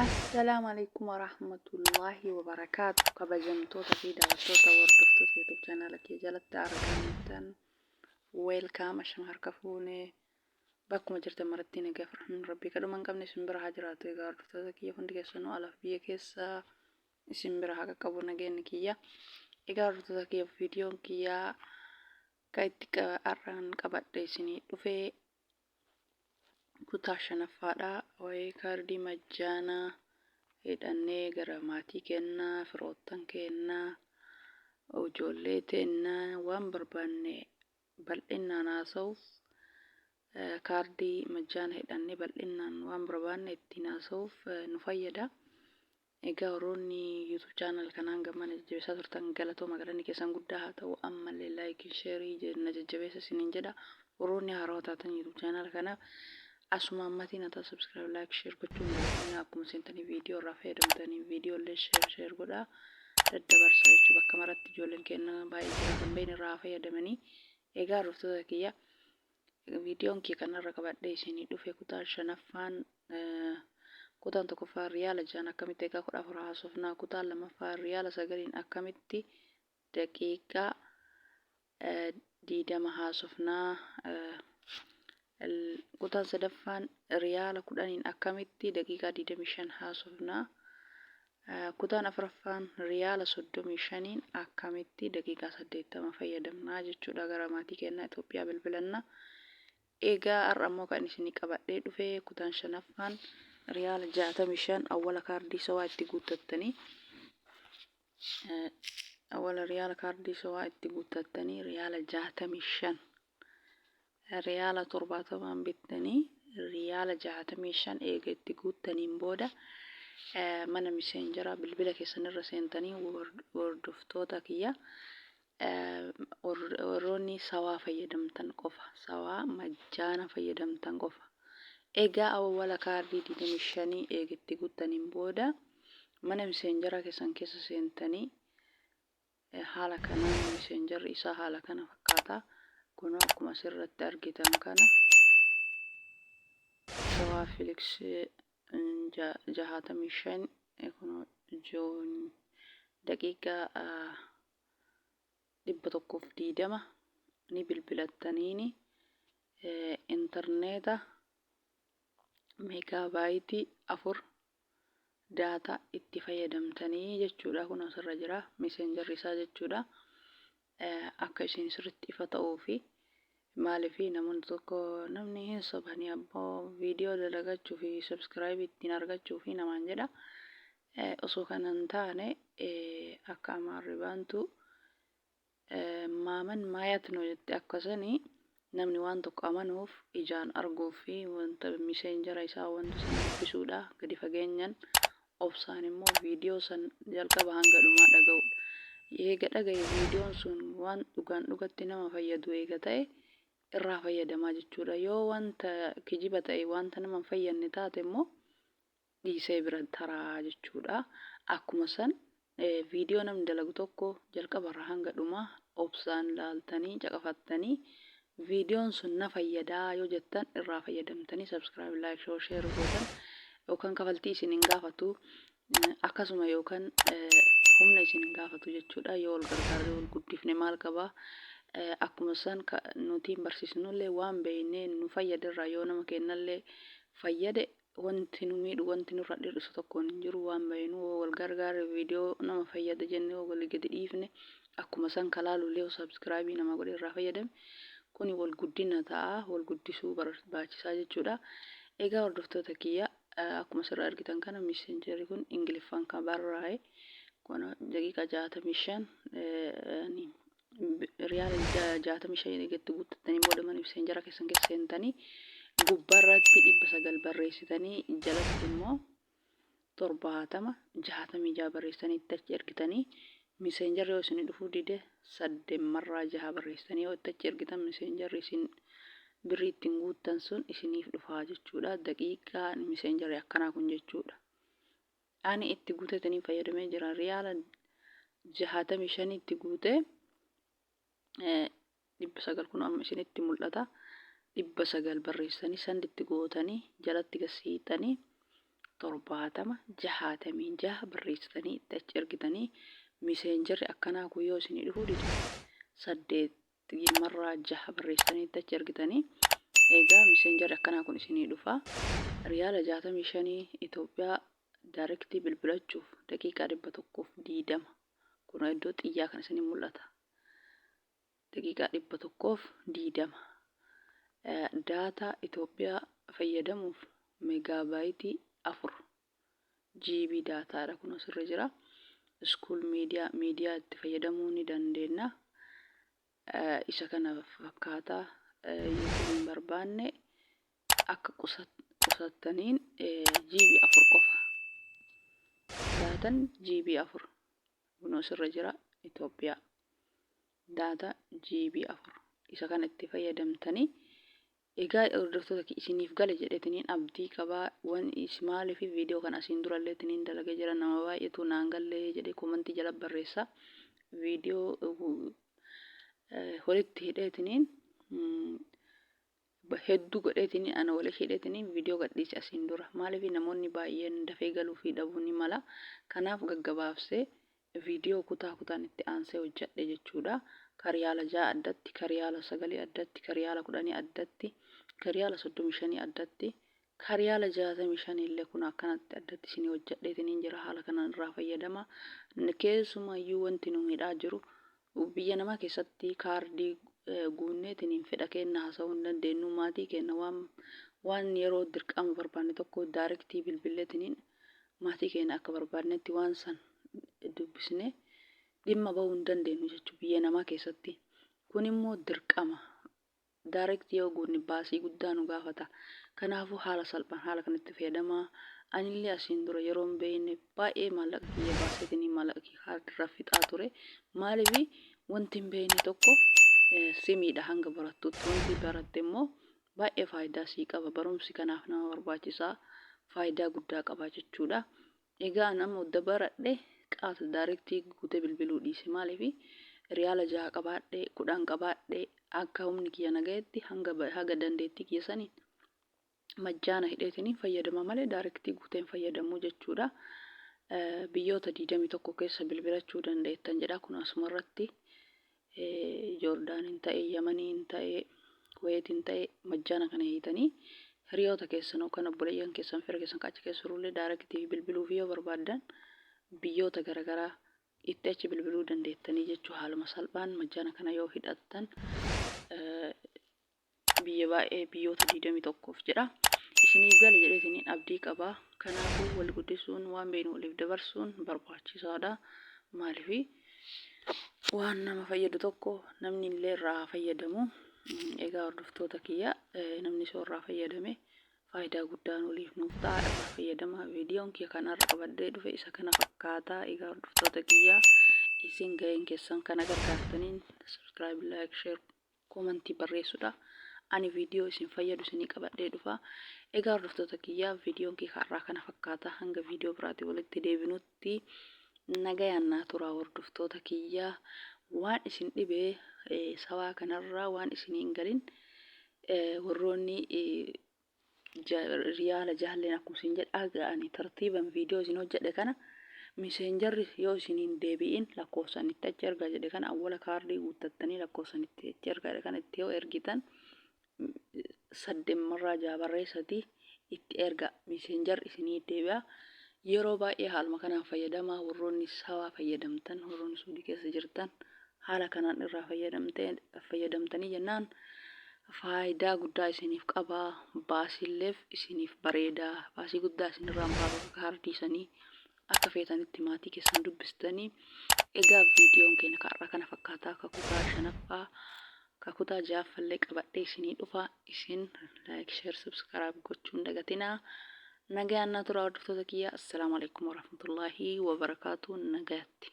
Assalaamu alaikum warahmatullaahi wabarakaatu. Kabajamtoota fi daawwattoota, hordoftoota YouTube chaanaala kee jalatti argamtan, welcome, ashama harka fuune. Bakkuma jirtan maratti nagaa fi rahmanni rabbii kadhuma hin qabne isin bira haa jiraatu. Egaa hordoftoota kiyya, hundi keessanuu alaaf biyya keessa isin bira haa qaqqabu nageenyi kiyya. Egaa hordoftoota kiyya, viidiyoon kiyya ka itti har'aan qabadhe isinii dhufe kutaa shanaffaadha. Waa'ee kaardii majjaanaa hidhannee gara maatii kennaa, firoottan kennaa, ijoollee teennaa waan barbaanne bal'innaan haasa'uuf, kaardii majjaana hidhannee bal'innaan waan barbaanne ittiin haasa'uuf nu fayyada. Egaa warroonni YouTube channel kanaan gamana jajjabeessaa turtan, galatooma, galanni keessan guddaa haa ta'u. Ammallee like, share na jajjabeessa isiniin jedha. Warroonni haarawaa taatan YouTube channel kanaaf asuma ammatiin haa ta'u, subscribe, like, share gochuun dagatinaa. Akkuma seentanii viidiyoo irraa fayyadamtanii viidiyoo illee share share godhaa daddabarsaa jechuudha. Bakka maratti ijoolleen keenya baay'ee jira kan beekne irraa haa fayyadamanii. Egaa hordoftoota kiyya, viidiyoon kee kanarra qabadhee isinii dhufe kutaa shanaffaan, kutaan tokkoffaa riyaala 6n akkamitti daqiiqaa 14 haasofnaa, kutaan lammaffaa riyaala 9n akkamitti daqiiqaa 20 haasofnaa, kutaan sadaffaan riyaala 10n akkamitti daqiiqaa 25 haasofnaa, kutaan afuraffaan riyaala 35n akkamitti daqiiqaa 80 fayyadamnaa jechuudha, gara maatii kennaa Itoophiyaa bilbilannaa. Egaa har'a immoo kan isinii qabadhee dhufe kutaan shanaffaan riyaala 65 awwala kaardii sawaa itti guuttattanii, awwala riyaala kaardii sawaa itti guuttattanii, riyaala 65, riyaala 70n bittanii, riyaala 65 eega itti guuttaniin booda mana miseenjaraa bilbila keessanirra seentanii, hordoftoota kiyya, warroonni sawaa fayyadamtan qofa, sawaa majjaana fayyadamtan qofa. Egaa awwala kaardii 25 eega itti guuttaniin booda mana miseenjaraa keessan keessa seentanii, haala kanaan miseenjarri isaa haala kana fakkaata. Kunoo akkuma asirratti argitan kana sawaa Flix 65, kunoo joon daqiiqaa 120 ni bilbilattaniini, intarneeta meegaabaayitii 4 daataa itti fayyadamtanii jechuudha. Kun asirra jira miseenjarri isaa jechuudha. Akka isin sirriitti ifa ta'uu fi maaliif namoonni tokko namni hin sobanii abboo viidiyoo dalagachuu fi subscribe ittiin argachuu fi namaan jedha. Osoo kana hin taane, akka Amaarri baantu maaman maayat nu jette, akkasanii namni waan tokko amanuuf ijaan arguuf fi wanta miseenjara isaa wanta san dubbisuudha, gadi fageenyan obsaan immoo viidiyoo san jalqaba hanga dhumaa dhaga'uudha. Eega dhagaye, viidiyoon sun waan dhugaan dhugatti nama fayyadu eega ta'e irraa fayyadamaa jechuudha. Yoo wanta kijiba ta'e, wanta nama hin fayyadne taate immoo dhiisee bira taraa jechuudha. Akkuma san viidiyoo namni dalagu tokko jalqabarraa hanga dhumaa obsaan laaltanii caqafattanii, viidiyoon sun na fayyadaa yoo jettan irraa fayyadamtanii subscribe, like, share gootan, yookaan kafaltii isin hin gaafatu akkasuma, yookaan humna isin hin gaafatu jechuudha. Yoo wal gargaarree wal guddifne maal qabaa? Akkuma san nuti hin barsiisnullee waan beeknee nu fayyaderraa yoo nama kennallee fayyade, wanti nu miidhu, wanti nurra dhir'isu tokkoon hin jiru. Waan beeknu yoo wal gargaarre, viidiyoo nama fayyada jennee yoo walii gadi dhiifne, akkuma san kalaalullee yoo subscribe nama godhe irraa fayyadame, kuni wal guddina ta'a, wal guddisuu barbaachisaa jechuudha. Egaa hordoftoota kiyya, akkuma asirraa argitan kana miseenjarri kun Ingiliffaan kan barraa'e kun daqiiqaa 65, riyaala 65 eegatti guuttattanii booda mana miseenjara keessan keessa seentanii gubbaarratti 900 barreessitanii, jalatti immoo 70 66 barreessitanii itti achi ergitanii, miseenjarri yoo isin dhufuu dide saddeemmarraa jaha barreessitanii yoo itti achi ergitan, miseenjarri isin birrii ittiin guuttan sun isiniif dhufaa jechuudha. Daqiiqaa miseenjarri akkanaa kun jechuudha. Ani itti guutetanii fayyadamee jira. Riyaala 65 itti guute. 900 kun amma isinitti mul'ata. 900 barreessanii send itti gootanii jalatti gad siixanii 70 66 barreessitanii itti achi ergitanii miseenjarri akkanaa kun yoo isinii dhufuu dide 8 marraa 6 barreessitanii itti achi ergitanii egaa miseenjarri akkanaa kun isinii dhufa. Riyaala 65 Itoophiyaa daarektii bilbilachuuf daqiiqaa 120 kun iddoo xiyyaa kan isinii mul'ata. Daqiiqaa 120. Daataa Itoophiyaa fayyadamuuf meegaabaayitii 4 GB daataadha kun asirra jira. School media miidiyaa itti fayyadamuu ni dandeenya. Isa kana fakkaata yoo hin barbaanne akka qusattaniin GB 4 qofa. Daatan GB 4 kun asirra jira Itoophiyaa. Data GB 4 isa kana itti fayyadamtanii egaa hordoftoota kiyya isiniif gale jedhetiniin abdii qaba wan is maaliif viidiyoo kana asiin durallee tiniin dalagee jira nama baay'eetu naan galle jedhee komantii jala barreessa viidiyoo walitti hidheetiniin hedduu godheetiniin ana wali hidheetiniin viidiyoo gadhiise asiin dura maaliif namoonni baay'een dafee galuu fi dhabuu ni mala kanaaf gaggabaabsee Viidiyoo kutaa kutaan itti aansee hojjadhe jechuudha. Ka riyaala 6 addatti, ka riyaala sagalii addatti, ka riyaala kudhanii addatti, ka riyaala 35 addatti, ka riyaala 65 illee kun akkanatti addatti isinii hojjadheetiniin jira. Haala kanaan irraa fayyadama. Keessumayyuu wanti nu miidhaa jiru biyya namaa keessatti kaardii guunneetiniin fedha keenna haasa'uu hin dandeenyu. Maatii keenna waan waan yeroo dirqama barbaanne tokko daarektii bilbilleetiniin maatii keenya akka barbaadnetti waan san dubbisnee dhimma bahuu hin dandeenyu jechuudha biyya namaa keessatti. Kun immoo dirqama. Direct yoo guunne baasii guddaa nu gaafata. Kanaafuu haala salphaan haala kanatti fayyadamaa. Anillee asiin dura yeroo hin beekne baay'ee maallaqa kiyya baaseetiin maallaqa kiyya kaardirraa fixaa ture. Maaliif wanti hin beekne tokko si miidha hanga barattutti. Wanti baratte immoo baay'ee faayidaa sii qaba. Barumsi kanaaf nama barbaachisa. Faayidaa guddaa qaba jechuudha. Egaa an amma odda baradhe qaata daarektii guutee bilbiluu dhiise. Maaliif riyaala 6 qabaadhe 10 qabaadhe akka humni kiyya na gahetti hanga haga dandeettii kiyya saniin majjaana hidheetiniin fayyadama malee daarektii guutee hin fayyadamu jechuudha. Biyyoota 21 keessa bilbilachuu dandeettan jedha kun asumarratti. Joordaaniin ta'e, Yamaniin ta'e, Kuweetiin ta'e majjaana kana hiitanii hiriyoota keessan yookaan obboleeyyan keessan fira keessan kan achi keessa jirullee daarektii bilbiluuf yoo barbaaddan biyyoota garaagaraa itti achi bilbiluu dandeettanii jechuu haaluma salphaan majjaana kana yoo hidhattan biyya baay'ee biyyoota 21f jedha. Isiniif gale jedheetiniin abdii qaba. Kanaafuu wal guddisuun waan beeknu waliif dabarsuun barbaachisaadha. Maaliif waan nama fayyadu tokko namni illee irraa haa fayyadamu. Egaa hordoftoota kiyya namni isoo irraa fayyadame faayidaa guddaan waliif nuuf ta'a irraa fayyadama. Viidiyoon kiyya kan har'a qabadhee dhufe isa kana fakkaata. Egaa hordoftoota kiyya isin gaheen keessan kana gargaartaniin subscribe, like, share komantii barreessudha. Ani viidiyoo isin fayyadu isinii qabadhee dhufa. Egaa hordoftoota kiyya viidiyoon kiyya har'aa kana fakkaata. Hanga viidiyoo biraatiin walitti deebinutti nagayaan naa turaa hordoftoota kiyya. Waan isin dhibe sawaa kanarraa waan isinii hin galin warroonni riyaala jahalleen akkuma isin jedhe aga ani tartiiban viidiyoo isin hojjedhe kana miseenjarri yoo isin hin deebi'in lakkoofsan itti achi ergaa jedhe kana awwala kaardii guuttattanii lakkoofsan itti achi ergaa jedhe kana itti yoo ergitan saddeemmarraa jaha barreessatii itti erga miseenjarri isinii deebi'a. Yeroo baay'ee haaluma kanaan fayyadamaa warroonni sawaa fayyadamtan warroonni suudii keessa jirtan Haala kanaan irraa fayyadamtanii jennaan faayidaa guddaa isiniif qaba. Baasiilleef isiniif bareeda. Baasii guddaa isinirraa hin baasu akka kaardii sanii akka feetanitti maatii keessan dubbistanii. Egaa viidiyoon keenya ka har'aa kana fakkaata. Ka kutaa shanaffaa ka kutaa ja'affallee qabadhee isinii dhufa. Isin like, share, subscribe gochuu hin dagatinaa. Nagayaan naa turaa hordoftoota kiyya. Assalaamu alaikum warahmatullaahi wabarakaatu. Nagayatti.